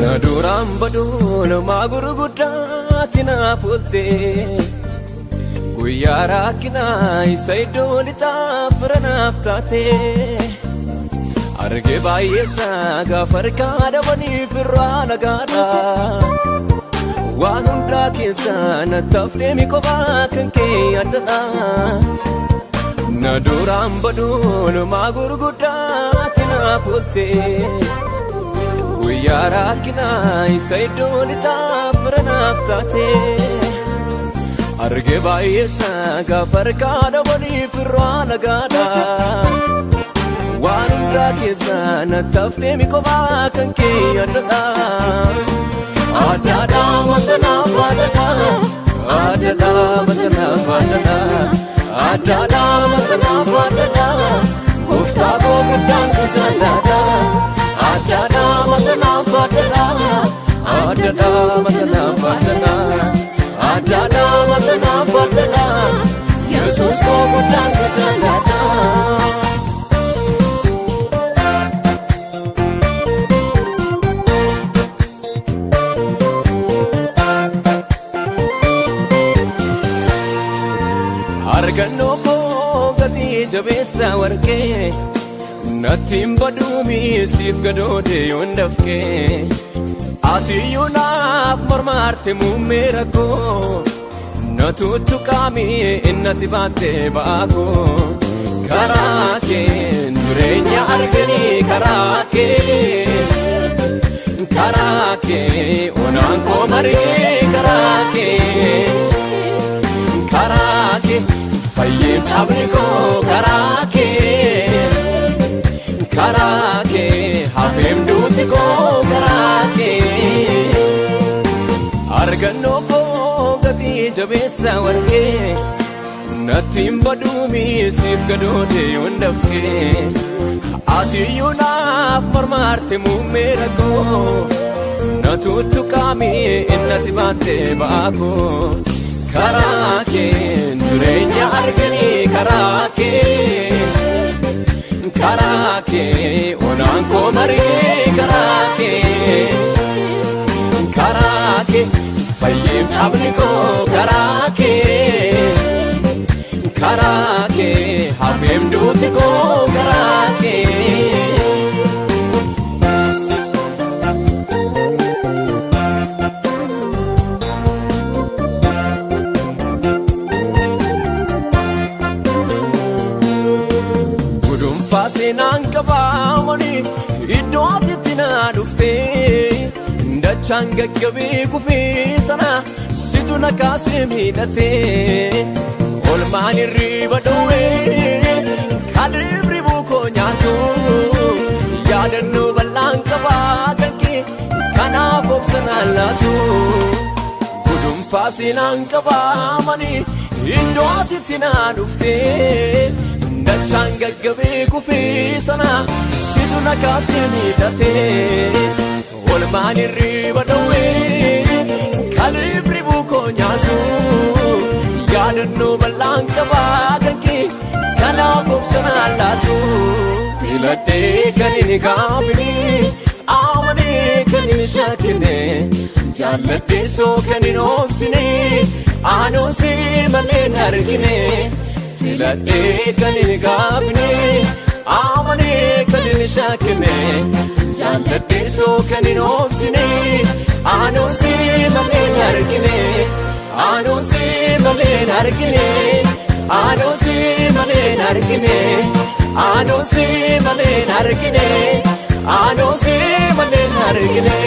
Na duraan baduun maa gurguddaati naaf oolte. Guyyaa rakkinaa isa iddoo lixaa fira naaf taate. Arge baay'eesaa gaafa harkaa dhabaniif irraa nagaadha. Waan hundaa keessaa na taftee mi kophaa kan kee addadha. Na duraan baduun maa gurguddaati naaf oolte. Guyyaa rakkinaa isa iddoo lixaa fira naaf taate. Arge baay'eesaa gaafa harkaa dhabaniif irraa nagaadha. Waan hundaa keessaa na taftee mi kophaa kan kee addadha. Addadha wanta naaf addadha. Addadha wanta naaf addadha. Addadha wanta naaf addadha. Gooftaa koo guddaan si jaalladha. Addadha wanta naaf addadha. Addadha wanta naaf addadha. Addadha wanta naaf addadha. Yesuus koo guddaan si jaalladha. Argannoo koo gatii jabeessa warqee natti hin baduumi siif gadoode yoon dafqee. Ati iyyuu naaf mormaarte muummee rakkoo na tuttuqaami innati baatte ba'aa koo. Karaa keen jireenya arganii karaa kee. Karaa kee onaan koo margee karaa kee. Karaa kee fayyeen cabni koo karaa kee. Karaa kee hafeem duuti koo karaa kee. Argannoo koo gatii jabeessa warqee natti hin baduumi siif gadoode yoon dafqee. Ati iyyuu naaf mormaarte muummee rakkoo na tuttuqaami innati baatte ba'aa koo. Karaa keen jireenya arganii karaa kee. Karaa kee onaan koo margee karaa kee. Karaa kee fayyeen cabni koo karaa kee. Karaa kee hafeem duuti koo karaa kee. Gudunfaa seenaan qabaamanii iddoo ati na dhuftee dachaan gaggabee kufee sana situ na kaasee miidhatee olmaan hirriba dhowwee kalibri buukoo nyaatu yaadannoo bal'aan qabaa kan kee kanaaf obsanaan laatu. Gudunfaa seenaan qabaamanii iddoo ati na dhuftee dachaan gaggabee kufee sana situ na kaasee miidhatee olmaan hirriba dhowwee kalibri buukoo nyaatu yaadannoo bal'aan qabaa kan kee kanaaf obsanaan laatu. Filadhee kan inni gaafine amanee kan inni shakkine jaalladhee soo kan hin oobsine aanoosee malee hin argine. Filadhee kan hin gaafine amanee kan hin shakkine jaalladhee soo kan hin oobsine aanoosee malee hin argine. Aanoosee malee hin argine. Aanoosee malee hin argine. Aanoosee malee hin argine. Aanoosee malee hin argine.